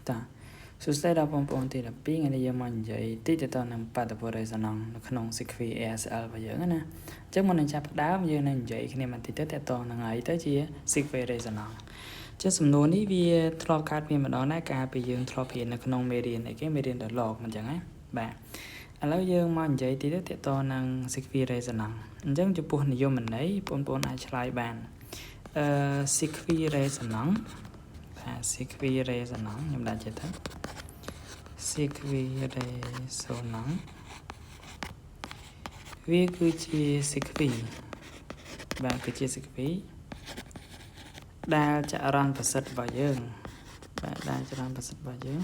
តាសួស្តីដល់បងប្អូនទី12ថ្ងៃនេះយើងមកនិយាយតិចទៅនឹងបាតុភូតរេសូណង់នៅក្នុង circuit ASL របស់យើងណា។អញ្ចឹងមុននឹងចាប់ផ្ដើមយើងនឹងនិយាយគ្នាបន្តិចទៅតទៅនឹងអីទៅជា circuit résonant ចឹងសំណួរនេះវាធ្លាប់កើតមានម្ដងដែរកាលពីយើងធ្លាប់រៀននៅក្នុងមេរៀនអីគេមេរៀន dialogue មិនចឹងណាបាទឥឡូវយើងមកនិយាយតិចទៅតទៅនឹង circuit résonant អញ្ចឹងចំពោះនិយមន័យបងប្អូនអាចឆ្លើយបានអឺ circuit résonant បាទ circuit résonant ខ្ញុំដាក់ចេះទៅ circuit résonant វាគឺជា circuit បាទគឺជា circuit ដែលចរន្តប្រសិទ្ធរបស់យើងបាទដែលចរន្តប្រសិទ្ធរបស់យើង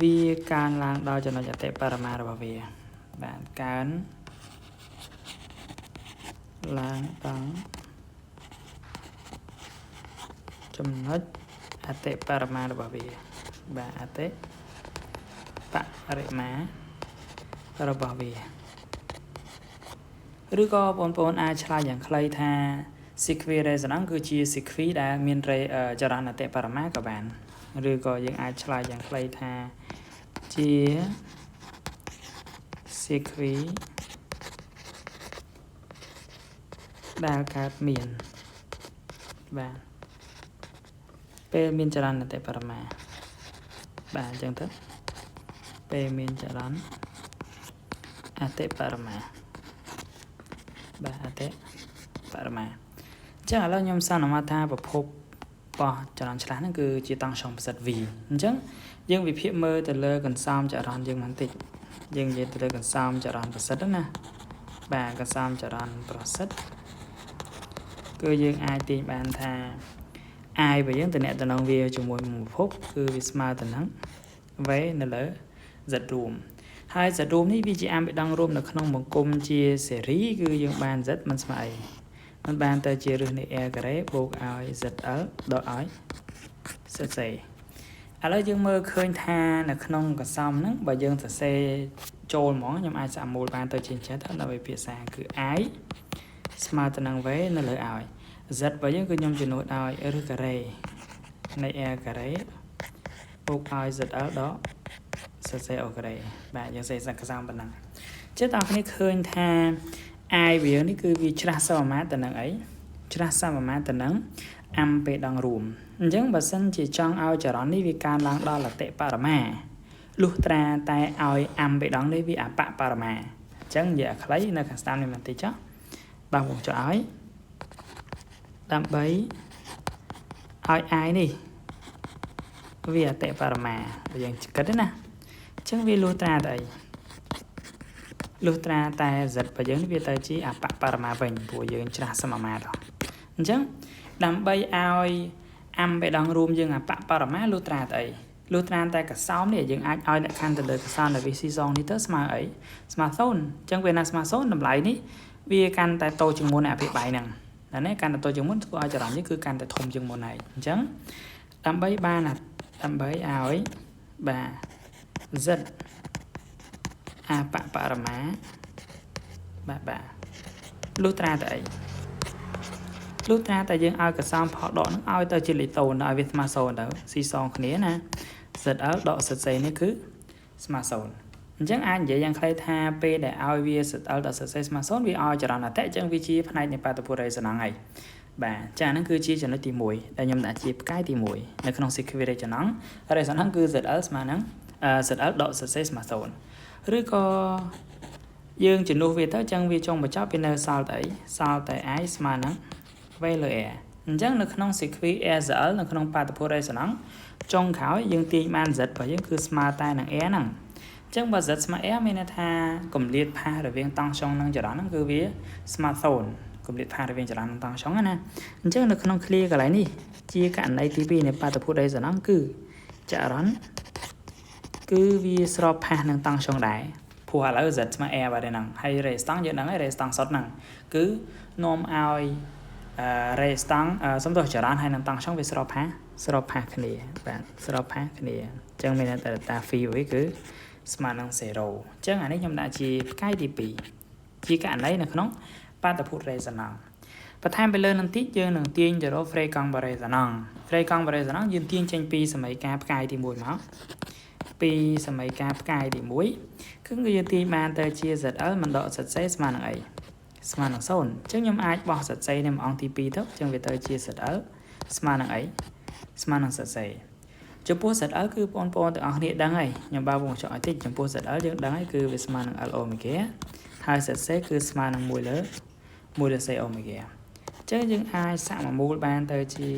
វាកើនឡើងដល់ចំណុចអតិបរមារបស់វាបាទកើនឡើងដល់ចំណុចអតិបរមារបស់វាបាទអតិបរិមារបស់វាឬក៏បងប្អូនអាចឆ្លើយយ៉ាងខ្លីថា circuit résonant គឺជា circuit ដែលមានចរន្តអតិបរមាក៏បានឬក៏យើងអាចឆ្លើយយ៉ាងខ្លីថាជា circuit ដែលកើតមានបាទពេលមានចរន្តអតិបរមាបាទអញ្ចឹងទៅពេលមានចរន្តអតិបរមាបាទអតិបរមាអញ្ចឹងឥឡូវខ្ញុំសន្មតថាប្រភពរបស់ចរន្តឆ្លាស់ហ្នឹងគឺជាតង់ស្យុងប្រសិទ្ធ V អញ្ចឹងយើងវិភាគមើលទៅលើកន្សោមចរន្តយើងបន្តិចយើងនិយាយទៅលើកន្សោមចរន្តប្រសិទ្ធណាបាទកន្សោមចរន្តប្រសិទ្ធគឺយើងអាចទាញបានថា I របស់យើងតំណតំណងវាជាមួយនឹងប្រភពគឺវាស្មើទៅនឹង V នៅលើ Z រួមហើយ Z រួមនេះវាជាអាំបិដង់រួមនៅក្នុងបង្គំជាសេរីគឺយើងបាន Z មិនស្មើអីมันបានទៅជារឹសនៃ R ការ៉េបូកឲ្យ ZL ដកឲ្យ ZC ឥឡូវយើងមើលឃើញថានៅក្នុងកសោមហ្នឹងបើយើងសរសេរចូលហ្មងខ្ញុំអាចសាកមូលបានទៅជាចេះទៅដើម្បីភាសាគឺ I ស្មើទៅនឹង V នៅលើឲ្យ Z របស់យើងគឺខ្ញុំជំនួសដោយរឹសការ៉េនៃ R ការ៉េបូកឲ្យ ZL ដក ZC អូការ៉េបាទយើងសេសកសោមប៉ុណ្ណឹងចេះតើគ្នាឃើញថា I វានេះគឺវាច្រាស់សមាទៅនឹងអីច្រាស់សមាទៅនឹងអាំពេលដងរួមអញ្ចឹងបើសិនជាចង់ឲ្យចរន្តនេះវាកើនឡើងដល់អតិបរមាលុះត្រាតែឲ្យអាំពេលដងនេះវាអបបរមាអញ្ចឹងនិយាយឲ្យខ្លីនៅខាងស្ដាំនេះបន្តិចចុះបាទបងចុះឲ្យដើម្បីឲ្យ i នេះវាអតិបរមាបើយើងគិតណាអញ្ចឹងវាលុះត្រាតែអីលុះត្រាតែ z របស់យើងនេះវាទៅជាអបបរមាវិញព្រោះយើងច្រាស់សមាមាដល់អញ្ចឹងដើម្បីឲ្យអាំបេដងរួមយើងអបបរមាលុះត្រាតែអីលុះត្រាតែកសោមនេះយើងអាចឲ្យលក្ខខណ្ឌទៅលើកសោមដែលវាស៊ីសងនេះទៅស្មើអីស្មើ0អញ្ចឹងពេលណាស្មើ0តម្លៃនេះវាកាន់តែតូចជាងមុនអភិបាយហ្នឹងណានេះកាន់តែតូចជាងមុនធ្វើឲ្យចរន្តនេះគឺកាន់តែធំជាងមុនហើយអញ្ចឹងដើម្បីបានដើម្បីឲ្យបាទ z អបបរមាបាទបាទលុះត្រាតែអីលុះត្រាតែយើងឲ្យកសោមផលដកនឹងឲ្យទៅជាលេខ0ឲ្យវាស្មើ0ទៅស៊ីសងគ្នាណា ZL ដក ZC នេះគឺស្មើ0អញ្ចឹងអាចនិយាយយ៉ាងខ្លីថាពេលដែលឲ្យវា ZL ដក ZC ស្មើ0វាឲ្យចរន្តអតិអញ្ចឹងវាជាផ្នែកនៃបាតុភូតរេសូណង់ហើយបាទចាហ្នឹងគឺជាចំណុចទី1ដែលខ្ញុំដាក់ជាផ្កាយទី1នៅក្នុង circuit résonant résonant គឺ ZL ស្មើនឹង ZL ដក ZC ស្មើ0ឬក៏យើងជំនួសវាទៅអញ្ចឹងវាចុងបញ្ចប់វានៅសល់តែអីសល់តែ I ស្មើនឹង V លើ R អញ្ចឹងនៅក្នុង circuit SL នៅក្នុងបាតុភូត résonant ចុងក្រោយយើងទាញបាន Z របស់យើងគឺស្មើតែនឹង R ហ្នឹងអញ្ចឹងបើ Z ស្មើ R មានន័យថាកម្រិតផាសរវាងតង់ស្យុងនិងចរន្តហ្នឹងគឺវាស្មើ0កម្រិតផាសរវាងចរន្តនិងតង់ស្យុងណាអញ្ចឹងនៅក្នុង clear កន្លែងនេះជាករណីទី2នៃបាតុភូត résonant គឺចរន្តគឺវាស្របផាសនឹងតង់ស្យុងដែរព្រោះឥឡូវ Z ស្មើ R បាទហ្នឹងហើយ resistance យើងដឹងហើយ resistance សុទ្ធហ្នឹងគឺនាំឲ្យ resistance សំទោសចរន្តហើយនឹងតង់ស្យុងវាស្របផាសស្របផាសគ្នាបាទស្របផាសគ្នាអញ្ចឹងមានន័យថា delta phi វាគឺស្មើនឹង0អញ្ចឹងអានេះខ្ញុំដាក់ជាផ្កាយទី2ជាករណីនៅក្នុងបាតុភូត résonance បន្ថែមទៅលើនឹងតិចយើងនឹងទាញទៅរក fréquence résonance fréquence résonance យើងទាញចេញពីសមីការផ្កាយទី1មកពីសមីការផ្កាយទី1គឺយើងទាញបានទៅជា ZL មិនដក ZC ស្មើនឹងអីស្មើនឹង0អញ្ចឹងខ្ញុំអាចបោះ ZC នៅអង្គទី2ទៅអញ្ចឹងវាទៅជា ZL ស្មើនឹងអីស្មើនឹង ZC ចំពោះ ZL គឺបងប្អូនទាំងអស់គ្នាដឹងហើយខ្ញុំបើវងចុចឲ្យតិចចំពោះ ZL យើងដឹងហើយគឺវាស្មើនឹង L omega ហើយ ZC គឺស្មើនឹង1លើ1លើ C omega អញ្ចឹងយើងអាចសាក់មួយមូលបានទៅជា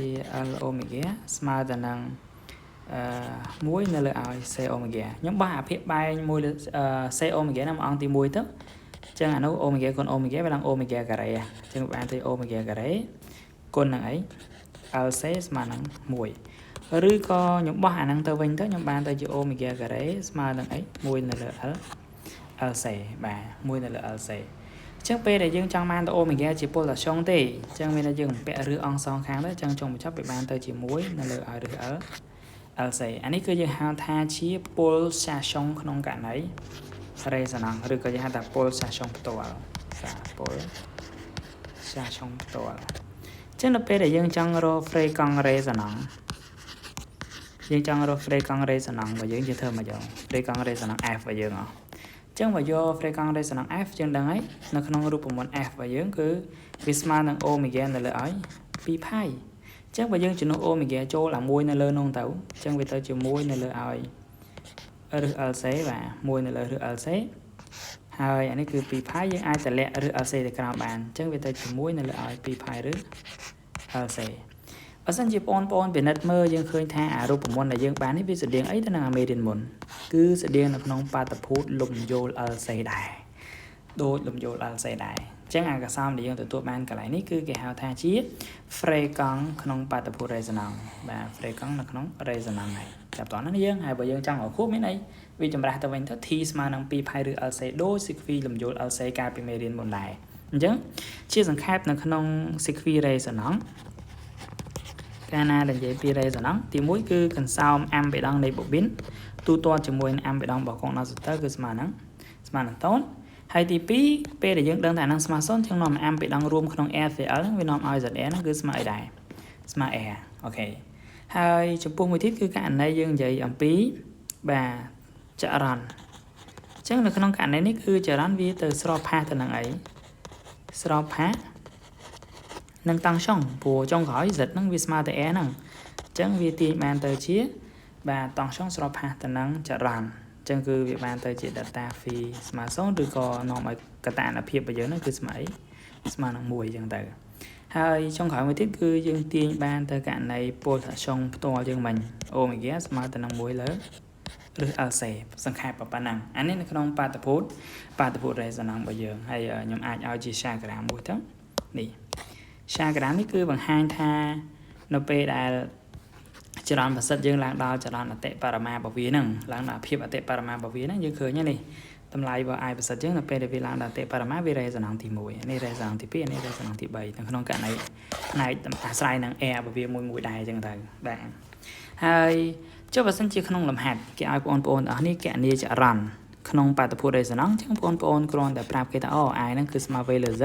L omega ស្មើទៅនឹងអឺ1នៅលើឲ្យ C omega ខ្ញុំបោះអាភាគបែង1លើ C omega នៅអង្គទី1ទៅអញ្ចឹងអានោះ omega គុណ omega វាឡើង omega ការ៉េអញ្ចឹងបានទៅ omega ការ៉េគុណនឹងអី LC ស្មើនឹង1ឬក៏ខ្ញុំបោះអាហ្នឹងទៅវិញទៅខ្ញុំបានទៅជា omega ការ៉េស្មើនឹងអី1នៅលើ L LC បាទ1នៅលើ LC អញ្ចឹងពេលដែលយើងចង់បានទៅ omega ជា pulsation ទេអញ្ចឹងមានតែយើងបំពាក់ឬអង្គសងខាងទៅអញ្ចឹងចុងបញ្ចប់វាបានទៅជា1នៅលើឲ្យឬ L LC អានេះគឺយើងហៅថាជា pulsation ក្នុងករណី résonance ឬក៏យើងហៅថា pulsation ផ្ទាល់បាទ pulsation ផ្ទាល់អញ្ចឹងនៅពេលដែលយើងចង់រក fréquence résonance យើងចង់រក fréquence résonance របស់យើងយើងធ្វើមកយក fréquence résonance F របស់យើងអស់អញ្ចឹងបើយក fréquence résonance F យើងដឹងហើយនៅក្នុងរូបមន្ត F របស់យើងគឺវាស្មើនឹង omega នៅលើឲ្យ2 pi អញ្ចឹងបើយើងជំនួស omega ចូលអា1នៅលើនោះទៅអញ្ចឹងវាទៅជា1នៅលើឲ្យឬ LC បាទ1នៅលើឬ LC ហើយអានេះគឺ2 pi យើងអាចតម្លាក់ឬ LC ទៅក្រោមបានអញ្ចឹងវាទៅជា1នៅលើឲ្យ2 pi ឬ LC បើសិនជាបងប្អូនពិនិត្យមើលយើងឃើញថាអារូបមន្តដែលយើងបាននេះវាស្តៀងអីទៅនឹងអាមេរៀនមុនគឺស្តៀងនៅក្នុងបាតុភូតលំយោល LC ដែរដូចលំយោល LC ដែរអញ្ចឹងអាកសោមដែលយើងទទួលបានកន្លែងនេះគឺគេហៅថាជា fréquence ក្នុងបាតុភូត résonance បាទ fréquence នៅក្នុង résonance ហើយចាប់តោះណាយើងហើយបើយើងចង់ឲ្យខួបមានអីវាចម្រាស់ទៅវិញទៅ T ស្មើនឹង2 pi ឬ LC ដូច circuit លំយោល LC កាលពីមេរៀនមុនដែរអញ្ចឹងជាសង្ខេបនៅក្នុង circuit résonance កាលណាដែលនិយាយពី résonance ទី1គឺកន្សោម impédance នៃ bobine ទូទាត់ជាមួយនឹង impédance របស់ condensateur គឺស្មើនឹងតូនហើយទី2ពេលដែលយើងដឹងថាអានឹងស្មើ0យើងនាំ impédance រួមក្នុង RCL ហ្នឹងវានាំឲ្យ ZR ហ្នឹងគឺស្មើអីដែរស្មើ R OK ហើយចំពោះមួយទៀតគឺករណីយើងនិយាយអំពីបាទចរន្តអញ្ចឹងនៅក្នុងករណីនេះគឺចរន្តវាទៅស្របផាសទៅនឹងអីស្របផាសនឹង tension ព្រោះចុងក្រោយ Z ហ្នឹងវាស្មើទៅ R ហ្នឹងអញ្ចឹងវាទាញបានទៅជាបាទ tension ស្របផាសទៅនឹងចរន្តអញ្ចឹងគឺវាបានទៅជា delta phi ស្មើ0ឬក៏នាំឲ្យកតអនុភាពរបស់យើងហ្នឹងគឺស្មើអីស្មើនឹង1អញ្ចឹងទៅហើយចុងក្រោយមួយទៀតគឺយើងទាញបានទៅករណី pulsation ផ្ទាល់យើងមិញ omega ស្មើទៅនឹង1លើឬ LC សង្ខេបប៉ុណ្ណឹងអានេះនៅក្នុងបាតុភូតបាតុភូត résonance របស់យើងហើយខ្ញុំអាចឲ្យជា diagram មួយទៅនេះ diagram នេះគឺបង្ហាញថានៅពេលដែលចរន្តប្រសិទ្ធយើងឡើងដល់ចរន្តអតិបរមារបស់វាហ្នឹងឡើងដល់ភាពអតិបរមារបស់វាហ្នឹងយើងឃើញនេះតម្លៃរបស់ i ប្រសិទ្ធយើងនៅពេលដែលវាឡើងដល់អតិបរមាវា résonance ទី1នេះ résonance ទី2នេះ résonance ទី3នៅក្នុងករណីផ្នែកអាស្រ័យនឹង R របស់វាមួយមួយដែរអញ្ចឹងទៅបាទហើយចុះបើសិនជាក្នុងលំហាត់គេឲ្យបងប្អូនទាំងអស់នេះកណនីចរន្តក្នុងបាតុភូត résonance អញ្ចឹងបងប្អូនគ្រាន់តែប្រាប់គេថាអូ I ហ្នឹងគឺស្មើ V លើ Z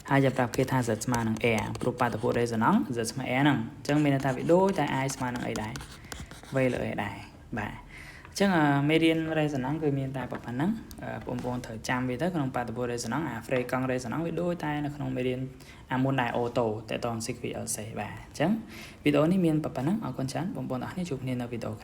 ហើយจะប្រាប់គេថា Z ស្មើនឹង R ព្រោះបាតុភូត résonance Z ស្មើ R ហ្នឹងអញ្ចឹងមានន័យថាវាដូចតែ I ស្មើនឹងអីដែរ V លើ A ដែរបាទអញ្ចឹងមេរៀន résonance គឺមានតែប៉ុណ្ណឹងបងប្អូនត្រូវចាំវាទៅក្នុងបាតុភូត résonance អា fréquence résonance វាដូចតែនៅក្នុងមេរៀនអាមុនដែរ auto តេតង circuit LC បាទអញ្ចឹងវីដេអូនេះមានប៉ុណ្ណឹងអរគុណច្រើនបងប្អូនទាំងអស់គ្នាជួបគ្នានៅវីដេអូក្រោយ។